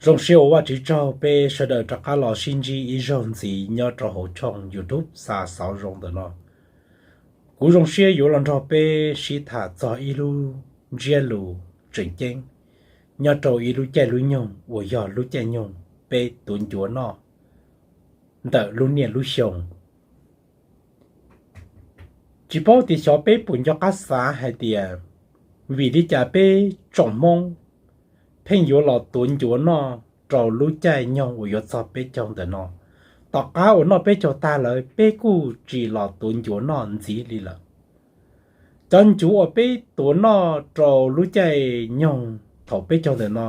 Zoo siab ua Vajtswv tsaug peb sawv daws rov qab los sib ntsib ib zaug ntxiv nyob rau hauv tshooj YouTube Xa Xov Zoo ntawm no. Kuv zoo siab yuav los nrog peb sib tham txog ib lub ntsiab lus tseem ceeb nyob rau ib lub caij lub nyoog uas yog lub caij nyoog peb tuav ncuav noj ntawm lub niaj lub xyoo. Tsis paub tias xyov peb puas nco qab xav hais tias vim li cas peb tsoom Hmoob pheej yuav los tuav ncuav noj rau lub caij nyoog uas yuav txog peb caug ntawm no. Tom qab uas noj peb caug tag lawm peb kuj tsis los tuav ncuav noj ntxiv li lawm. Cov ncuav uas peb tuav noj rau lub caij nyoog thaum peb caug ntawm no,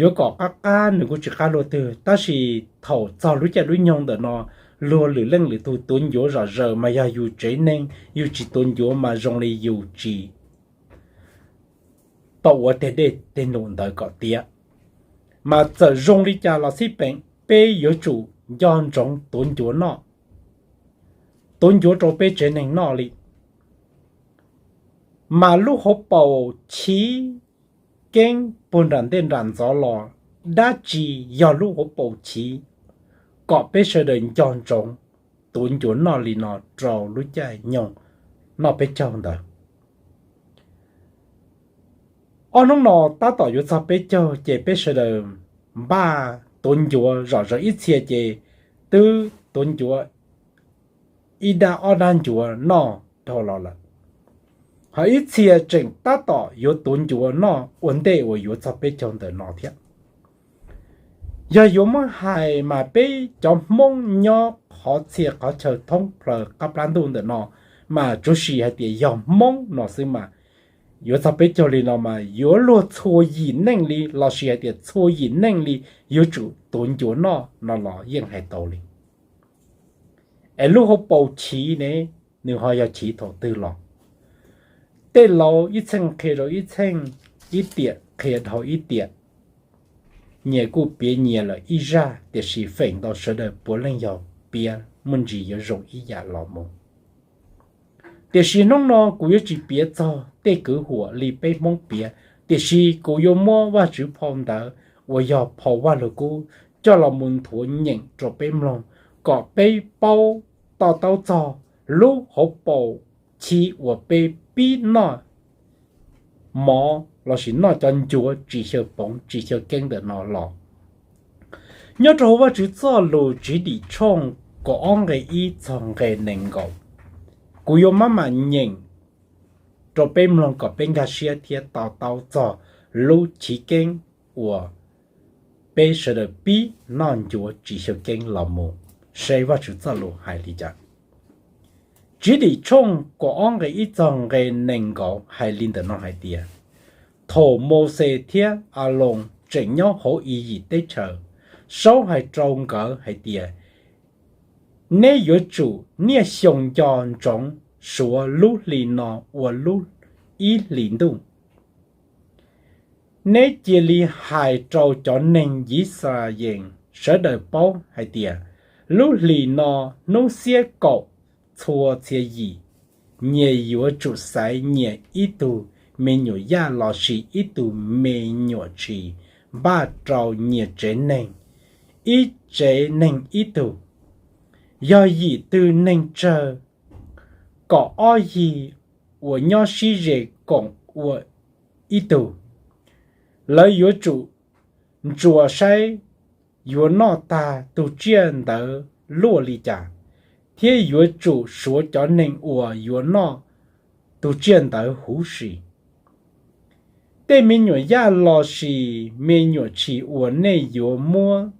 yuav kom qab qab nws kuj tsis qab luaj twg, tab sis thaum txog lub caij lub nyoog ntawm no, luag lwm leej lwm tus tuav ncuav zom zaws mas yog yus tsev neeg, yus tsis tuav ncuav mas zoo li yus tsis tau ua tej dej tej num ntawd kom tiav. Mas txawm zoo li cas los xij peem, peb yuav tsum nco ntsoov tuav ncuav noj, tuav ncuav rau peb tsev neeg noj li. Mas lub hauv paus chiv keeb puag nram ntej nram ntxov los, dab tsi yog lub hauv paus chiv kom peb sawv daws nco ntsoov tuav ncuav noj li no rau lub caij nyoog noj peb caug ntawd? Ob hnub no tab tom yuav txog peb caug ces peb sawv daws npaj tuav ncuav zom zaws, ib txhia ces twb tuav ncuav ib dab ob dab ncuav noj dhau los lawm, ho ib txhia tseem tab tom yuav tuav ncuav noj ua ntej uas yuav txog peb caug ntawm no thiab. Yog yuav muab hais mas peb cov Hmoob nyob qhov txhia qhov chaw thoob plaws qab plab ntuj ntawm no, mas tsuas sim hais tias yog Hmoob no xwb mas yuav txog peb caug li no mas yuav luag txhua yim neej li lossis hais tias txhua yim neej li yuav tsum tuav ncuav noj no los yeej hais tau li. Es lub hauv paus chiv ne, nws ho yog chiv thaum twg los? Tej laus ib txheej qhia rau ib txheej, ib tiam qhia dhau ib tiam. Nyias kuj piav nyias lawm ib zaj, tiam sis feem ntau sawv daws puav leej yog piav muaj ntsis yuav zoo ib yam los mus. Tiam sis hnub no kuv yuav tsis piav txog tej kwv huam li peb Hmoob piav, tiam sis kuv yuav muab Vajtswv phau ntawv uas yog phau Vajluskub coj los mus nthuav nyeem rau peb mloog, kom peb paub to taub txog lub hauv paus chiv uas peb pib noj mov lossis noj cov ncuav tsis xyaw poov tsis xyaw keeb ntawm no los. Nyob rau hauv Vajtswv txoj lus Txiv Dim tshooj kaum ob nqe ib txog nqe nees nkaum, kuv yuav maj mam nyeem rau peb mloog kom peb nkag siab thiab to taub txog lub chiv keeb uas peb sawv daws pib noj ncuav tsis xyaw keeb los mus, seb Vajtswv txoj lus hais li cas. Txiv Dim tshooj kaum ob nqe ib txog nqe nees nkaum hais li ntawm no hais tias, thaum Mauxes thiab Aloos tseem nyob hauv Iziv teb chaws, Saub hais rau nkawd hais tias, neb yuav tsum niaj xyoo nco ntsoov suav lub hli no ua lub ib hlis ntuj. Neb cia li hais rau cov neeg Yixalayees sawv daws paub hais tias, lub hlis no hnub xiab kaum txhua txhia yim, nyias yuav tsum xaiv nyias ib tug me nyuam yaj lossis ib tug me nyuam tshis npaj rau nyias tsev neeg, ib tsev neeg ib tug. Yog yim tug neeg tsawg, kom ob yig uas nyob sib ze koom ua ib tug. Lawv yuav tsum ntsuas saib yuav noj tag tus tsiaj ntawd luaj li cas, thiab yuav tsum suav cov neeg uas yuav noj tus tsiaj ntawd huv si. Tej me nyuam yaj lossis me nyuam tshis uas nej yuav muab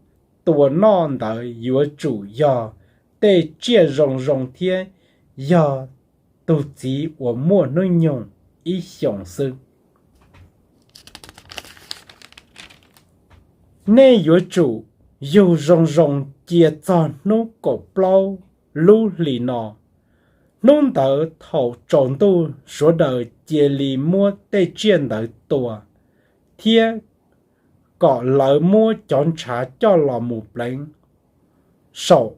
tua noj ntawd yuav tsum yog tej tsiaj zoo zoo thiab yog tus txiv uas muaj hnub nyoog ib xyoos xwb. Nej yuav tsum yug zoo zoo cia txog hnub kaum plaub lub hlis no. Hnub ntawd thaum tsaus ntuj sawv daws cia li muab tej tsiaj ntawd tua, thiab kom lawv muab cov ntshav coj los mus pleev saum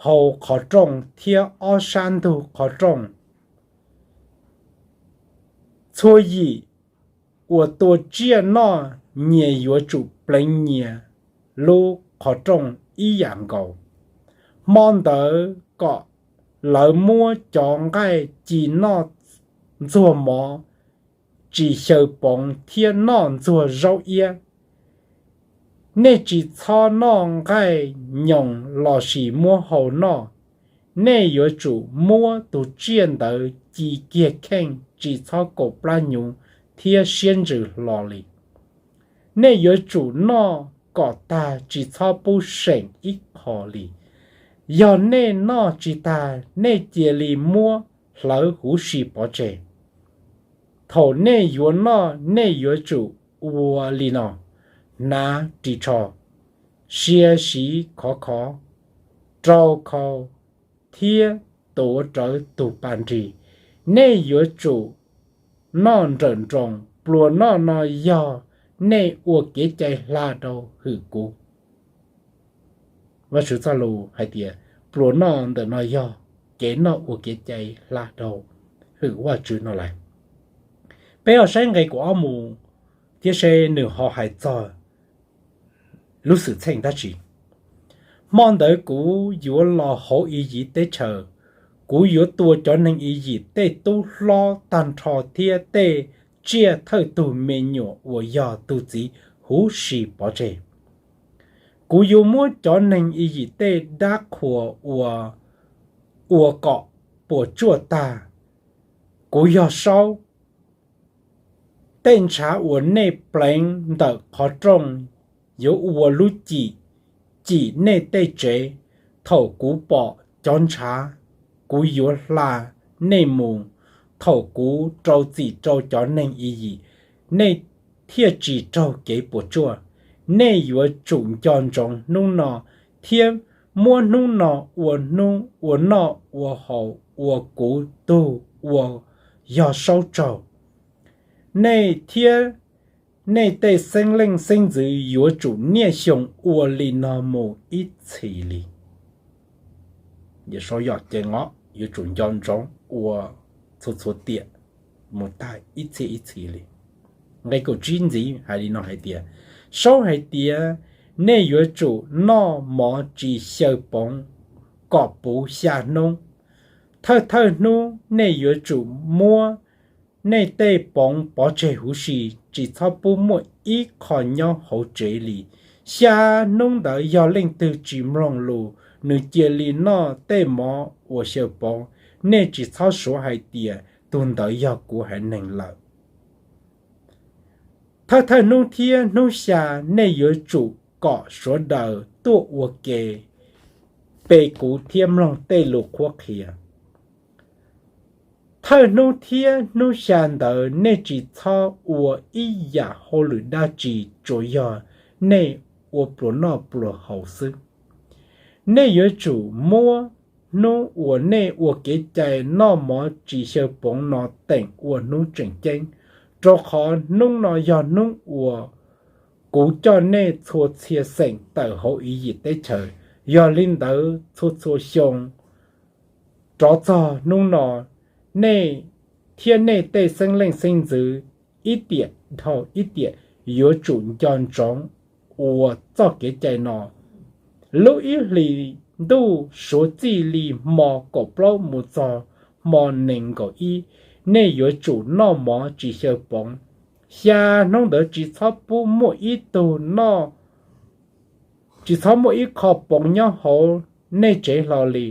hau qhov rooj thiab ob sab ntug qhov rooj. Txhua yim uas tua tsiaj noj nyias yuav tsum pleev nyias lub qhov rooj ib yam nkaus. Hmo ntawd kom lawv muab cov nqaij ci noj ntxuag mov tsis xyaw poov thiab noj ntxuag zaub iab. Nej tsis txhob noj nqaij nyoos lossis muab hau noj. Nej yuav tsum muab tus tsiaj ntawd ci kiag kheej, tsis txhob kaum plab hnyuv thiab siab ntsws hlo li. Nej yuav tsum noj kom tag, tsis txhob pub seem ib qho li. Yog nej noj tsis tag, nej cia li muab hlawv huv si pov tseg. Thaum nej yuav noj, nej yuav tsum ua li no: hnav ris tsho, sia siv khov khov, rau khau, thiab tuav rawv tus pas nrig. Nej yuav tsum noj nrawm nroos. Pluas noj no yog nej ua kev cai hla dhau hwm kuv. Vajtswv txoj lus hais tias pluas noj ntawm no yog kev noj ua kev cai hla dhau hwm Vajtswv no lawm. Peb ho saib nqe kaum ob mus thiab seb nws ho hais txog lub xwm txheej dab tsi. Hmo ntawd kuv yuav los hauv Iyiv teb chaws. Kuv yuav tua cov neeg Iyiv tej tub hlob tag nrho thiab tej tsiaj thawj tug me nyuam uas yog tus txiv huv si pov tseg. Kuv yuav muab cov neeg Iyiv tej dab qhuas ua kom puas tsuaj tag. Kuv yog saub. Tej ntshav uas nej pleev ntawm qhov rooj yuav ua lub cim cim nej tej tsev. Thaum kuv pom cov ntshav, kuv yuav hla nej mus. Thaum kuv rau txim rau cov neeg Iyiv, nej thiaj tsis raug kev puas tsuaj. Nej yuav tsum nco ntsoov hnub no thiab muab hnub no ua hnub ua noj ua haus ua kuv tug uas yog saub tsaug. Nej thiab nej tej xeeb leej xeeb ntxwv yuav tsum niaj xyoo ua li no mus ib txhis li. Yawm Saub yog ceev os, yuav tsum nco ntsoov ua txhua txhua tiam mus tag ib txhis ib txhis li. Nqe kaum tsib ntxiv hais li no hais tias, Saub hais tias, nej yuav tsum noj mov tsis xyaw poov kom puv xya hnub. Thawj thawj hnub nej yuav tsum muab nej tej poov pov tseg huv si, tsis txhob pub muaj ib qho nyob hauv tsev li. Xya hnub ntawd yog leej twg tsis mloog lus, nws cia li noj tej mov uas xyaw poov, nej tsis txhob suav hais tias tus ntawd yog kuv haiv neeg lawm. Thawj thawj hnub thiab hnub xya nej yuav tsum kom sawv daws tuaj ua ke pe kuv thiab mloog tej lus qhuab qhia. Thawj hnub thiab hnub xya ntawd nej tsis txhob ua ib yam hauj lwm dab tsi, tsuas yog nej ua pluas noj pluas haus xwb. Nej yuav tsum muab hnub uas nej ua kev cai noj mov tsis xyaw poov no teem ua hnub tseem ceeb, rau qhov hnub no yog hnub uas kuv coj nej txhua txhia xeem tawm hauv Iyiv teb chaws. Yog li ntawd txhua txhua xyoo rov txog hnub no, nej thiab nej tej xeeb leej xeeb ntxwv ib tiam dhau ib tiam yuav tsum nco ntsoov ua txoj kev cai no. Lub ib hlis ntuj suav txij li hmo kaum plaub mus txog hmo nees nkaum ib, nej yuav tsum noj mov tsis xyaw poov. Xya hnub ntawd tsis txhob pub muaj ib tug noj tsis txhob muaj ib qho poov nyob hauv nej tsev hlo li,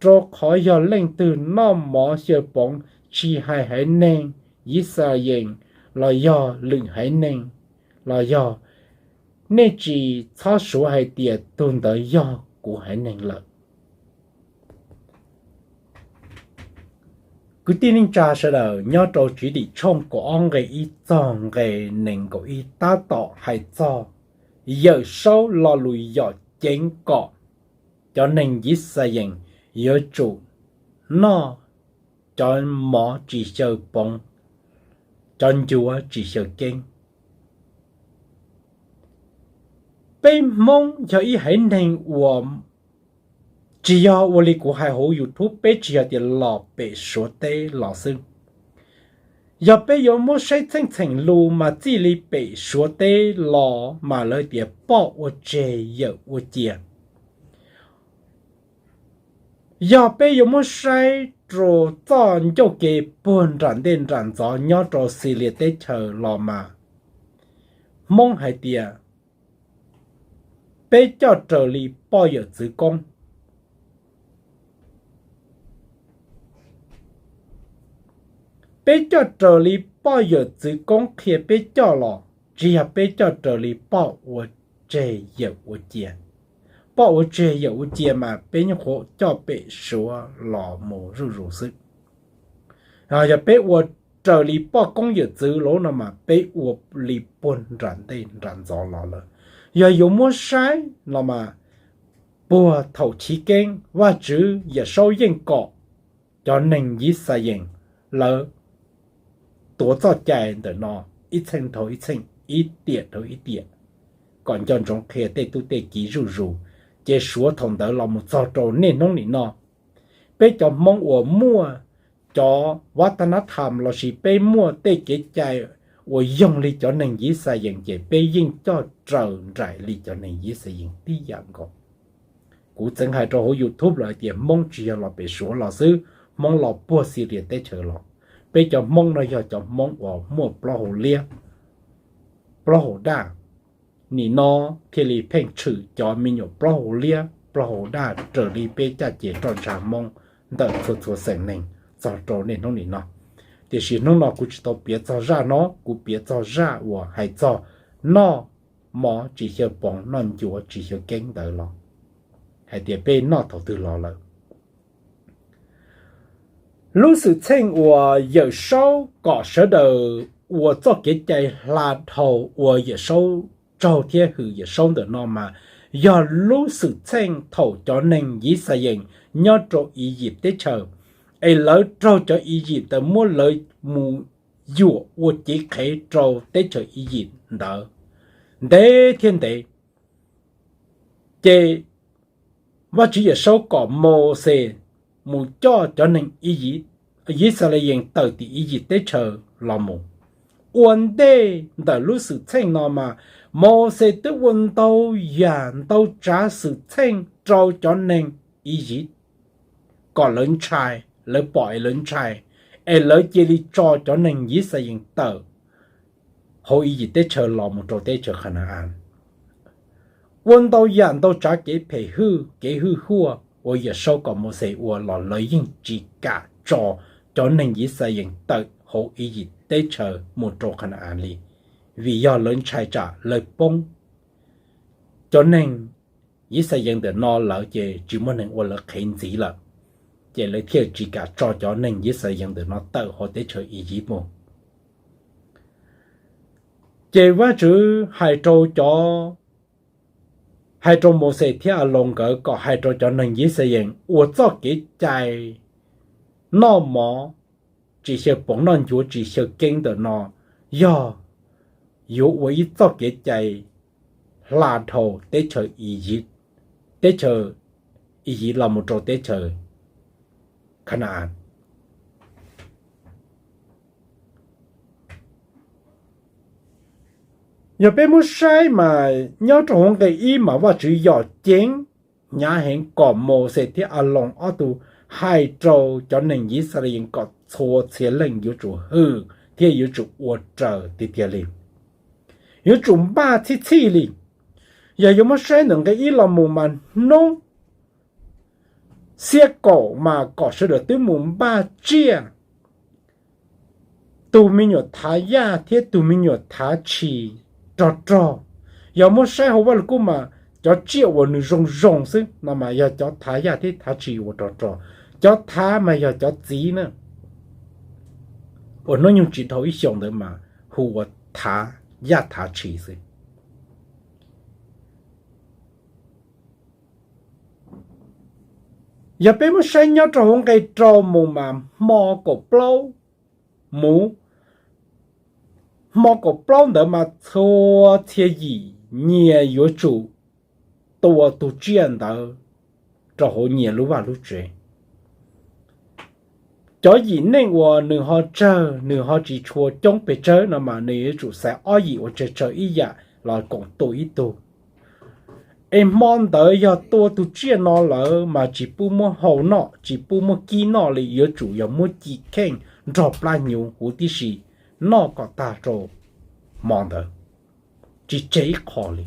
rau qhov yog leej twg noj mov xyaw poov, tsis hais haiv neeg Yixalayees los yog lwm haiv neeg los yog, nej tsis txhob suav hais tias tus ntawd yog kuv haiv neeg lawm. Kwv tij neej tsa sawv daws, nyob rau Tswv Tim tshooj kaum ob nqe ib txog nqe nees nkaum ib tab tom hais txog Yawm Saub lo lus yom ceev kom cov neeg Yixalayees yuav tsum noj cov mov tsis xyaw poov, cov ncuav tsis xyaw keeb. Peb Hmoob yog ib haiv neeg uas tsis yog ua li kuv hais hauv YouTube, peb tsis yog tias los pem Suav teb los xwb. Yog peb yuav muab saib txheej txheem lus mas txij li pem Suav teb los mas lawv tias poj ua tseg yawm ua cia. Yog peb yuav muab saib rau txoj ncauj ke puag nram ntej nram ntxov nyob rau Xilias teb chaws los mas Hmoob hais tias peb coj raws li poj yawm txwv koob. Peb coj raws li poj yawm txwv koob qhia peb coj los, tsis yog peb coj raws li poj ua tseg yawm ua cia. Poj ua tseg yawm ua cia mas peb nyuam qhuav coj pem Suav los mus zuj zus xwb. Yog peb ua raws li poj koob yawm txwv lawm no mas peb ua li puag nram ntej nram ntxov los lawm. Yog yuav muab saib no mas puag thaum chiv keeb Vajtswv Yawmsaub yeej kom cov neeg Yixalayees lawv tuav txoj cai ntawm no ib txheej dhau ib txheej, ib tiam dhau ib tiam, kom nco ntsoov qhia tej tub tej kiv zuj zus. Ces suav thaum ntawd los mus txog rau niaj hnub nim no, peb cov Hmoob uas muaj cov vaj tag nab tham lossis peb muaj tej kev cai uas yoog li cov neeg Yixalayees ces peb yeej coj raws nraim li cov neeg Yixalayees tib yam nkaus. Kuv txeev hais rau hauv YouTube los hais tias Hmoob tsis yog los pem Suav los xwb, Hmoob los puag Xilias teb chaws los. Peb cov Hmoob no yog cov Hmoob uas muaj plaub hau liab, plaub hau daj. Nim no thiaj li pheej tshwm cov me nyuam plaub hau liab plaub hau daj raws li peb caj ces roj ntsha Hmoob ntawm txhua txhua xeem neeg txog rau niaj hnub nim no. Tiam sis hnub no kuv tsis tau piav txog zaj no, kuv piav txog zaj uas hais txog noj mov tsis xyaw poov, noj ncuav tsis xyaw keeb ntawd los, hais tias peb noj thaum twg los lawm. Lub xwm txheej uas Yawmsaub kom sawv daws ua txoj kev cai hla dhau ua Yawmsaub tsaug thiab hwm Yawmsaub ntawm no mas yog lub xwm txheej thaum cov neeg Yixalayees nyob rau Iziv teb chaws, es lawv raug cov Iziv ntawd muab lawv mus yuam ua cev qhev rau teb chaws Iziv ntawd ntev thiab ntev. Ces Vajtswv Yawmsaub kom Mauxes mus coj cov neeg Yixalayees tawm tim Iziv teb chaws los mus. Ua ntej ntawm lub xwm txheej no mas Mauxes twb ua ntau yam ntau tsav xwm txheej rau cov neeg Iziv kom lawv ntshai, lawv pom es lawv ntshai, es lawv cia li tso cov neeg Yixalayees tawm hauv Iziv teb chaws los mus rau teb chaws Khana-as. Ua ntau yam ntau tsav kev phem hwj kev hwj huaj uas Yawmsaub kom Mauxes ua los lawv yeej tsis kam tso cov neeg Yixalayees tawm hauv Iziv teb chaws mus rau Khana-as li, vim yog lawv ntshai tsam lawv poob, cov neeg Yixalayees ntawm no lawv ces tsis muaj neeg ua lawv qhev ntxiv lawm, ces lawv thiaj tsis kam tso cov neeg Yixalayees ntawm no tawm hauv teb chaws Iziv mus. Ces Vajtswv hais rau cov, hais rau Mauxes thiab Aloos nkawd kom hais rau cov neeg Yixalayees ua txoj kev cai noj mov tsis xyaw poov, noj ncuav tsis xyaw keeb ntawm no yog yuav ua ib txoj kev cai hla dhau teb chaws Iziv, teb chaws Iziv los mus rau teb chaws Khana-as. Yog peb muab saib mas nyob rau hauv nqe ib mas Vajtswv yog ceeb hnyav heev kom Mauxes thiab Aloos ob tug hais rau cov neeg Yixalayees kom txhua txhia leej yuav tsum hwm thiab yuav tsum ua raws tiag tiag li, yuav tsum npaj txhij txhij li. Yog yuav muab saib ntawm nqe ib los mus mas hnub xiab kaum mas kom sawv daws twb mus npaj tsiaj, tus me nyuam thav yaj thiab tus me nyuam thav tshis rog rog. Yog muab saib hauv Vajluskub mas cov tsiaj uas nws zoo zoo xwb no mas yog cov thav yaj thiab thav tshis uas rog rog. Cov thav mas yog cov txiv na, uas hnub nyoog tsis dhau ib xyoos ntawd mas hu ua thav yaj thav tshis xwb. Yog peb muab saib nyob rau hauv nqe rau mus mas hmo kaum plaub mus, hmo kaum plaub ntawd mas txhua txhia yim nyias yuav tsum tua tus tsiaj ntawd rau hauv nyias lub vaj lub tsev. Cov yim neej uas nws ho tsawg, nws ho tsis tshua coob pes tsawg no mas nws yuav tsum xaiv ob yim uas tsawg tsawg ib yam los koom tua ib tug. Es hmo ntawd yog tua tus tsiaj no lawm mas tsis pub muab hau noj, tsis pub muab kib noj li, yuav tsum yog muab ci kheej nrog plab hnyuv huv tib si noj kom tag rau hmo ntawd, tsis tseg ib qho li.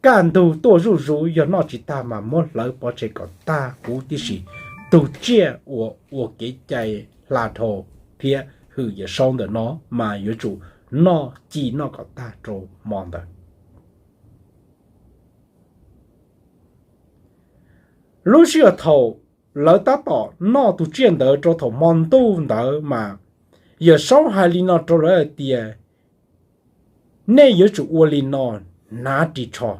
Kaj ntug tuaj zuj zus, yog noj tsis tag mas muab hlawv pov tseg kom tag huv tib si. Tus tsiaj uas ua kev cai hla dhau thiab hwm Yawm Saub ntawm no mas yuav tsum noj ci noj kom tag rau hmo ntawd. Lub sij hawm thaum lawv tab tom noj tus tsiaj ntawd rau thaum hmo ntuj ntawd mas Yawm Saub hais li no rau lawv hais tias, nej yuav tsum ua li no: hnav ris tsho.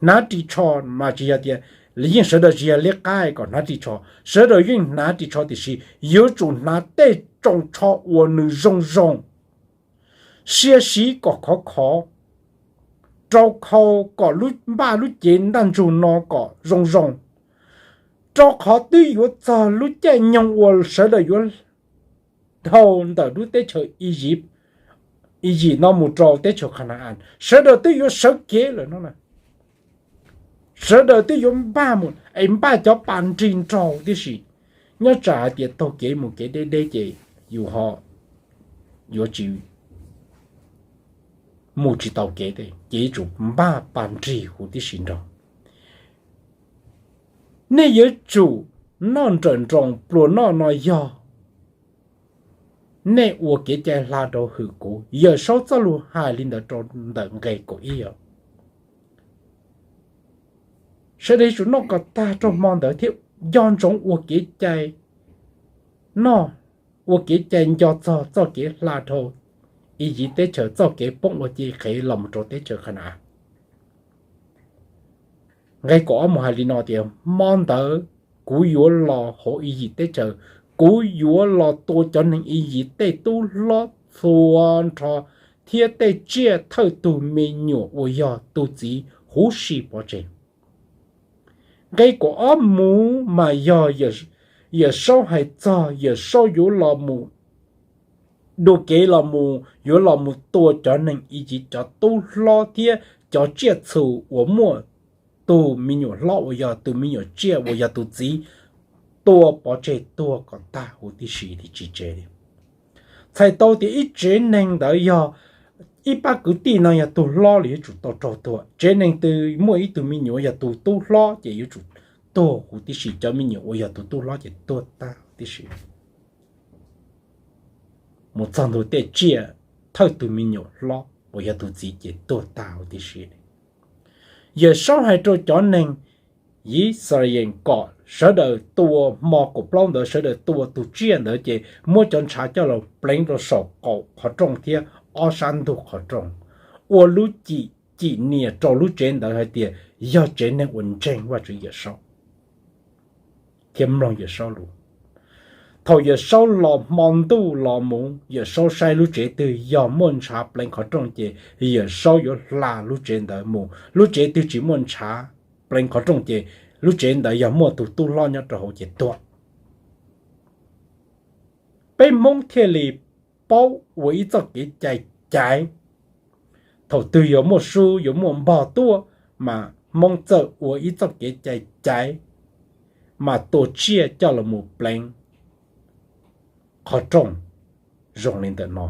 Hnav ris tsho mas tsis yog tias, yeej sawv daws tsis yog liab qab kom hnav ris tsho, sawv daws yeej hnav ris tsho tiam sis yuav tsum hnav tej tsoos tsho uas nws zoo zoo, sia siv kom khov khov, rau khau kom lub npaj lub cev ntaj ntsug no kom zoo zoo, rau qhov twb yuav txog lub caij nyoog uas sawv daws yuav dhau ntawm lub teb chaws Iziv, Iziv no mus rau teb chaws Khana-as, sawv daws twb yuav sawv kev lawm no. Sawv daws twb yuav npaj mus es npaj cov pas nrig nraug tib si. Nyob tsam hais tias taug kev mus kev deb deb ces yus ho yuav tsis mus tsis tau kev, ces yuav tsum npaj pas nrig huv tib si nraug. Nej yuav tsum noj nrawm nroos pluas noj no yog nej ua kev cai hla dhau hwm kuv. Yawm Saub txoj lus hais li ntawd rau ntawm nqe kaum ib os. Sawv daws yuav tsum noj kom tag rau hmo ntawd thiab nco ntsoov ua kev cai noj, ua kev cai nco txog txoj kev hla dhau Iziv teb chaws, txoj kev poob ua ciaj qhev los mus rau teb chaws Khana-as. Nqe kaum ob mus hais li no tias, hmo ntawd kuv yuav los hauv Iziv teb chaws, kuv yuav los tua cov neeg Iziv tej tub hlob txhua nrho thiab tej tsiaj thawj tug me nyuam uas yog tus txiv huv si pov tseg. Nqe kaum ob mus mas yog Yawm Saub hais txog Yawm Saub yuav los mus dua kev los mus, yuav los mus tua cov neeg Iziv cov tub hlob thiab cov tsiaj txhu uas muaj tus me nyuam hlob uas yog tus me nyuam tsiaj uas yog tus txiv tua pov tseg tuag kom tag huv tib si li tsis tseg li. Txhais tau tias ib tsev neeg ntawd yog ib pab kwv tij no yog tus hlob los yuav tsum tau raug tuag. Tsev neeg twg muaj ib tug me nyuam yog tus tub hlob ces yuav tsum tuag huv tib si, cov me nyuam uas yog tus tub hlob ces tuag tag huv tib si. Mus txog ntua tej tsiaj thawj tug me nyuam hlob uas yog tus txiv ces tuag tag huv tib si. Yawm Saub hais rau cov neeg Yixalayees kom sawv daws tua, hmo kaum plaub ntawd sawv daws tua tus tsiaj ntawd ces muab cov ntshav coj los pleev rau saum qaum qhov rooj thiab ob sab ntug qhov rooj, ua lub cim, cim nias rau lub tsev ntawd hais tias yog tsev neeg uas ntseeg Vajtswv Yawm Saub thiab mloog Yawm Saub lus. Thaum Yawm Saub los hmo ntuj los mus, Yawm Saub saib lub tsev twg yog muaj ntshav pleev qhov rooj ces Yawm Saub yuav hla lub tsev ntawd mus. Lub tsev twg tsis muaj ntshav pleev qhov rooj ces lub tsev ntawd yog muaj tus tub hlob nyob rau hauv ces tuag. Peb Hmoob thiaj li paub ua ib txoj kev cai caiv. Thaum twg yuav muaj sub yuav muaj npog tuaj mas Hmoob txawj ua ib txoj kev cai caiv, mas tua tsiaj coj los mus pleev qhov rooj zoo li ntawm no.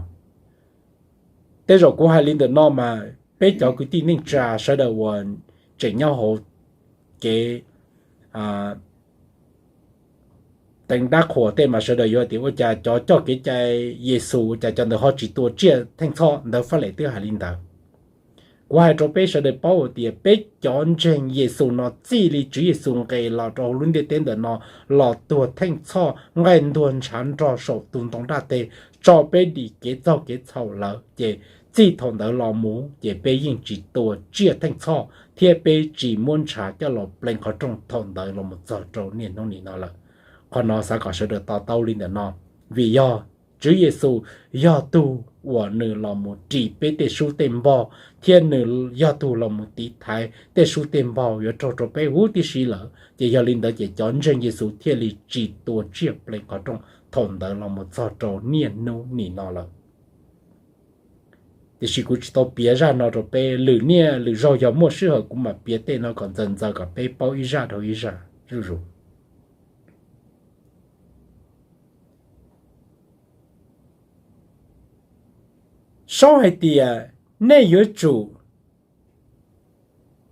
Tej zaum kuv hais li ntawm no mas peb cov kwv tij neej tsa sawv daws uas tseem nyob hauv kev teev dab qhuas tej mas sawv daws yuav tias ua cas cov coj kev cai Yexus ua cas cov ntawd ho tsis tua tsiaj theej txhoj ntawd. Faj Lem twb hais li ntawd. Kuv hais rau peb sawv daws paub hais tias peb cov ntseeg Yexus no txij li Tswv Yexus nqes los rau hauv lub ntiaj teb ntawm no los tuag theej txhoj nqaij ntuag ntshav nrog saum tus ntoo nraj teg tso peb dim kev txaug kev txhaum lawm ces txij thaum ntawd los mus ces peb yeej tsis tua tsiaj theej txhoj thiab peb tsis muab ntshav coj los pleev qhov rooj thaum ntawd los mus txog rau niaj hnub nim no lawm. Qhov no xav kom sawv daws to taub li ntawm no, vim yog Tswv Yexus yog tug uas nws los mus ris peb tej sub tej npog, thiab nws yog tug los mus tiv thaiv tej sub tej npog yuav raug rau peb huv tib si lawm. Ces yog li ntawd ces cov ntseeg Yexus thiaj li tsis tua tsiaj pleev qhov rooj thaum ntawd los mus txog rau niaj hnub nim no lawm. Tiam sis kuv tsis tau piav zaj no rau peb, lwm niaj lwm zaug yog muaj sij hawm kuv mam piav tej no kom ntxaws ntxaws kom peb paub ib zaj dhau ib zaj zuj zus. Saub hais tias, nej yuav tsum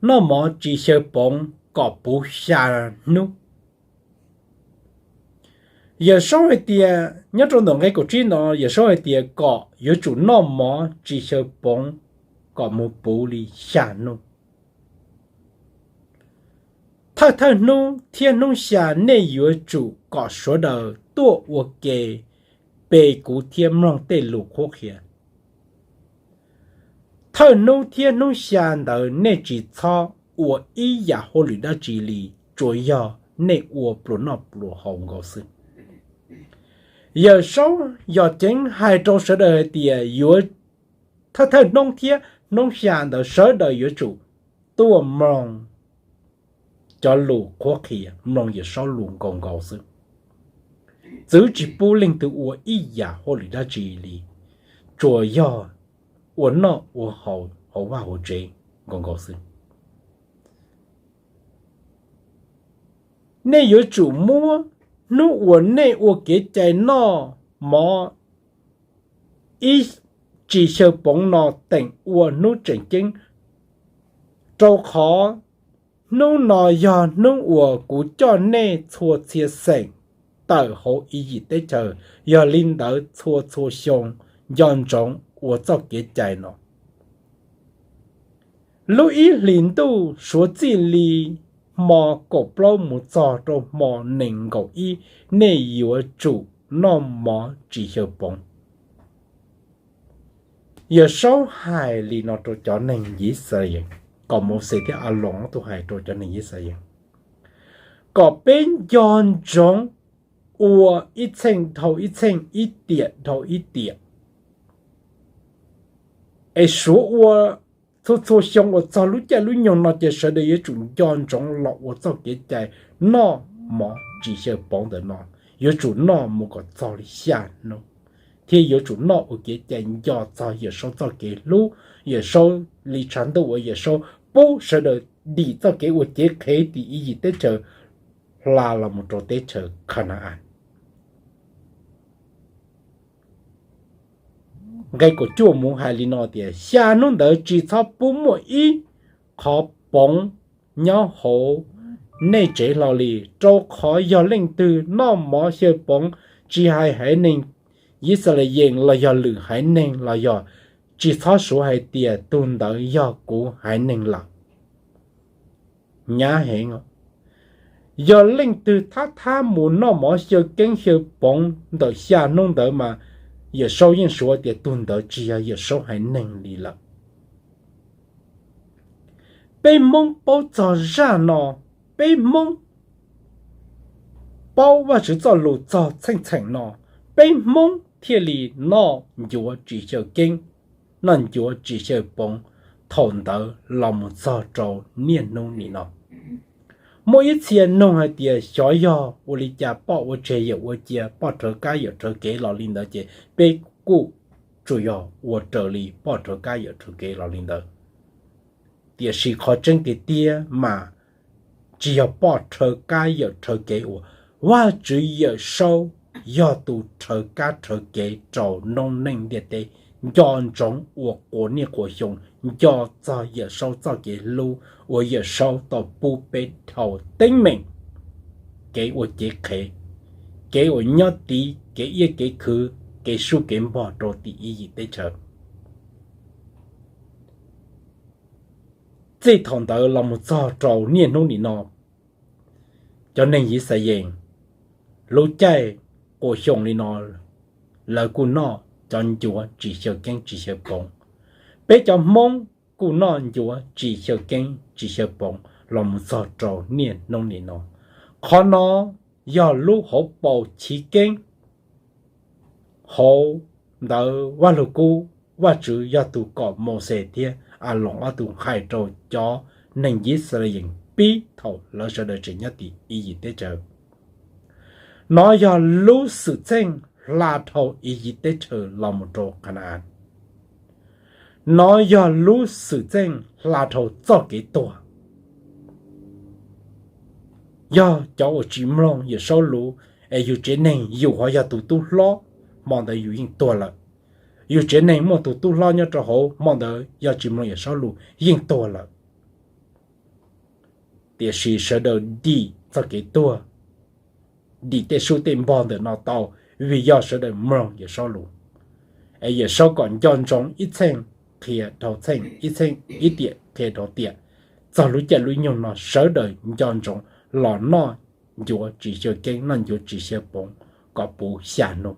noj mov tsis xyaw poov kom puv xya hnub. Yawm Saub hais tias, nyob rau ntawm nqe kaum tsib no, Yawm Saub hais tias kom yuav tsum noj mov tsis xyaw poov kom mus puv li xya hnub. Thawj thawj hnub thiab hnub xya nej yuav tsum kom sawv daws tuaj ua ke pe kuv thiab mloog tej lus qhuab qhia. Thawj hnub thiab hnub xya ntawd nej tsis txhob ua ib yam hauj lwm dab tsi li, tsuas yog nej ua pluas noj pluas haus nkaus xwb. Yawm Saub yog ceev hais rau sawv daws hais tias yuav thawj thawj hnub thiab hnub xya ntawd sawv daws yuav tsum tuaj mloog cov lus qhuab qhia, mloog Yawm Saub lus nkaus nkaus xwb. Txwv tsis pub leej twg ua ib yam hauj lwm dab tsi li, tsuas yog ua noj ua haus hauv vaj hauv tsev nkaus nkaus xwb. Nej yuav tsum muab hnub uas nej ua kev cai noj mov ib tsis xyaw poov no teem ua hnub tseem ceeb, rau qhov hnub no yog hnub uas kuv coj nej txhua txhia xeem tawm hauv Iziv teb chaws, yog li ntawd txhua txhua xyoo nco ntsoov ua txoj kev cai no. Lub ib hlis ntuj suav txij li hmo kaum plaub mus txog rau hmo nees nkaum ib, nej yuav tsum noj mov tsis xyaw poov. Yawm Saub hais li no rau cov neeg Yixalayees, kom Mauxes thiab Aloos ob tug hais rau cov neeg Yixalayees, kom peb nco ntsoov ua ib txheej dhau ib txheej, ib tiam dhau ib tiam, es suav ua txhua txhua xyoo uas txog lub caij lub nyoog no ces sawv daws yuav tsum nco ntsoov los ua txoj kev cai noj mov tsis xyaw poov ntawm no, yuav tsum noj mus kom txog li xya hnub, thiab yuav tsum noj ua kev cai nco txog Yawm Saub txoj kev hlub, Yawm Saub li tshav ntuj uas Yawm Saub pub sawv daws dim txoj kev ua cev qhev tim Iziv teb chaws hla los mus rau teb chaws Khana-as. Nqe kaum cuaj mus hais li no tias, xya hnub ntawd tsis txhob pub muaj ib qho poov nyob hauv nej tsev hlo li, rau qhov yog leej twg noj mov xyaw poov, tsis hais haiv neeg Yixalayees los yog lwm haiv neeg los yog, tsis txhob suav hais tias tus ntawd yog kuv haiv neeg lawm. Nyab heev, yog leej twg thab thab mus noj mov xyaw keeb xyaw poov ntawm xya hnub ntawd mas Yawm Saub yeej suav tias tus ntawd tsis yog Yawm Saub haiv neeg li lawm. Peb Hmoob paub txog zaj no, peb Hmoob paub Vajtswv txoj lus txog txheej txheem no, peb Hmoob thiaj li noj ncuav tsis xyaw keeb, noj ncuav tsis xyaw poov thaum ntawd los mus txog rau niaj hnub nim no. Muaj ib txhia nug hais tias xyov yog ua li cas poj ua tseg yawm ua cia, poj rhawv kab yawm rhawv kev los li ntawd ces peb kuj tsuas yog ua raws li poj rhawv kab yawm rhawv kev los li ntawd. Tiam sis qhov tseeb tiag tiag mas tsis yog poj rhawv kab yawm rhawv kev uas Vajtswv Yawm Saub yog tus rhawv kab rhawv kev rau noob neej ntiaj teb nco ntsoov uas quas niaj quas xyoo, nco txog Yawm Saub txoj kev hlub uas Yawm Saub tau pub peb dhau teeb meem, kev ua cev qhev, kev uas nyob tiv, kev iab kev khwv, kev sub kev npog rau tim Iziv teb chaws. Txij thaum ntawd los mus txog rau niaj hnub nim no, cov neeg Yixalayees lub caij quas xyoo li no, lawv kuj noj cov ncuav tsis xyaw keeb tsis xyaw poov. Peb cov Hmoob kuj noj ncuav tsis xyaw keeb tsis xyaw poov los mus txog rau niaj hnub nim no. Qhov no yog lub hauv paus chiv keeb Hauv ntawv Vaj Lug Kub, Vajtswv yog tus kom Mauxes thiab Aloos ob tug hais rau cov neeg Yixalayees pib thaum lawv sawv daws tseem nyob tim Iziv teb chaws. Nov yog lub xwm txheej hla dhau Iziv teb chaws los mus rau Khana-as. Nov yog lub xwm txheej hla dhau txoj kev tuag. Yog cov uas tsis mloog Yawm Saub lus, es yus tsev neeg yus ho yog tus tub hlob, hmo ntawd yus yeej tuag lawm. Yus tsev neeg muaj tus tub hlob nyob rau hauv, hmo ntawd yog tsis mloog Yawm Saub lus yeej tuag lawm. Tiam sis sawv daws dim txoj kev tuag, dim tej sub tej npog ntawm no tau, vim yog sawv daws mloog Yawm Saub lus. Es Yawm Saub kom nco ntsoov ib txheej qhia dhau txheej, ib txheej ib tiam qhia dhau tiam. Txog lub caij lub nyoog no sawv daws nco ntsoov los noj ncuav tsis xyaw keeb, noj ncuav tsis xyaw poov kom puv xya hnub.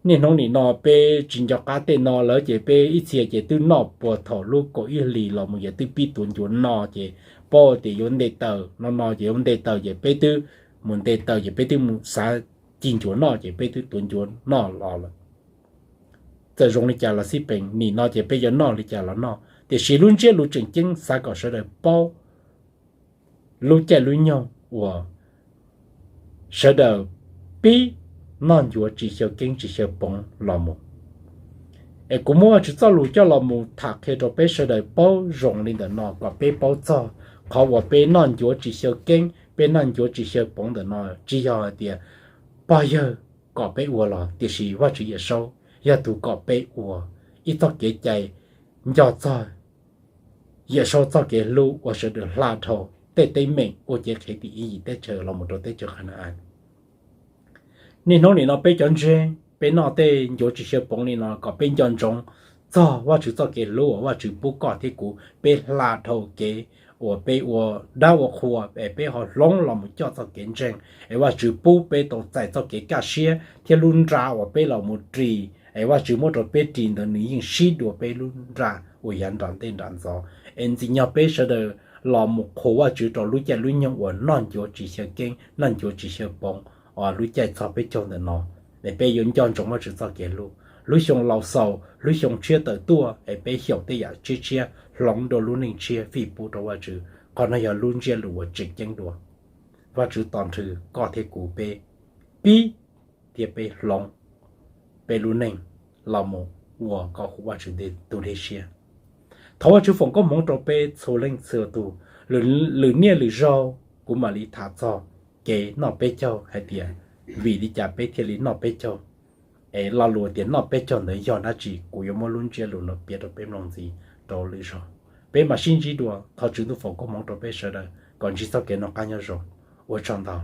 Niaj hnub nim no peb tsis nco qab tej no lawm ces peb ib txhia ces twb noj puag thaum lub kaum ib hlis los mus ces twb pib tuav ncuav noj ces paub tias yuav nte taws no no ces yuav nte taws ces peb twb mus nte taws ces peb twb mus xav ci ncuav noj ces peb twb tuav ncuav noj los lawm. Txawm zoo li cas los xij peem, nim no ces peb yuav noj li cas los noj, tiam sis lub ntsiab lus tseem ceeb xav kom sawv daws paub lub caij lub nyoog uas sawv daws pib noj ncuav tsis xyaw keeb tsis xyaw poov los mus. Es kuv muab Vajtswv txoj lus coj los mus tham qhia rau peb sawv daws paub zoo li ntawm no kom peb paub txog qhov uas peb noj ncuav tsis xyaw keeb, peb noj ncuav tsis xyaw poov ntawm no tsis yog hais tias pog yawg kom peb ua los, tiam sis Vajtswv Yawm Saub yog tus kom peb ua ib txoj kev cai nco txog Yawm Saub txoj kev hlub uas sawv daws hla dhau tej teeb meem ua cev qhev tim Iziv teb chaws los mus rau teb chaws Khana-as. Niaj hnub nim no peb cov ntseeg peb noj tej ncuav tsis xyaw poov li no kom peb nco ntsoov txog Vajtswv txoj kev hlub uas Vajtswv pub koj thiab kuv, peb hla dhau kev uas peb ua dab ua qhua es peb ho hloov los mus coj txoj kev ntseeg es Vajtswv pub peb tau txais txoj kev kaj siab thiab lub nra uas peb los mus ris es Vajtswv muab rau peb ris ntawd nws yeej sib dua peb lub nra uas yav nram ntej nram ntxov. Es ntxim nyog peb sawv daws los mus qhuas Vajtswv rau lub caij lub nyoog uas noj ncuav tsis xyaw keeb noj ncuav tsis xyaw poov, lub caij txog peb caug ntawm no, es peb yuav nco ntsoov Vajtswv txoj kev hlub. Lub xyoo laus xaus, lub xyoo tshiab tawm tuaj es peb xyaum tej yam tshiab tshiab hloov dua lub neej tshiab fij pub rau Vajtswv. Qhov no yog lub ntsiab lus uas tseem ceeb dua. Vajtswv tos nrhw koj thiab kuv peb pib thiab peb hloov peb lub neej los mus ua kom huv Vajtswv tus dej siab. Thov Vajtswv foom koob hmoov rau peb txhua leej txhua tus. Lwm niaj lwm zaug kuv mam li tham txog kev noj peb caug hais tias vim li cas peb thiaj li noj peb caug. Es lo lus tias noj peb caug ntawd yog dab tsi, kuv yuav muab lub ntsiab lus no piav rau peb mloog ntxiv rau lwm zaug. Peb mam sib ntsib dua, thov Tswv Ntuj foom koob hmoov rau peb sawv daws kom ntsib txoj kev noj qab nyob zoo. Ua tsaug ntau.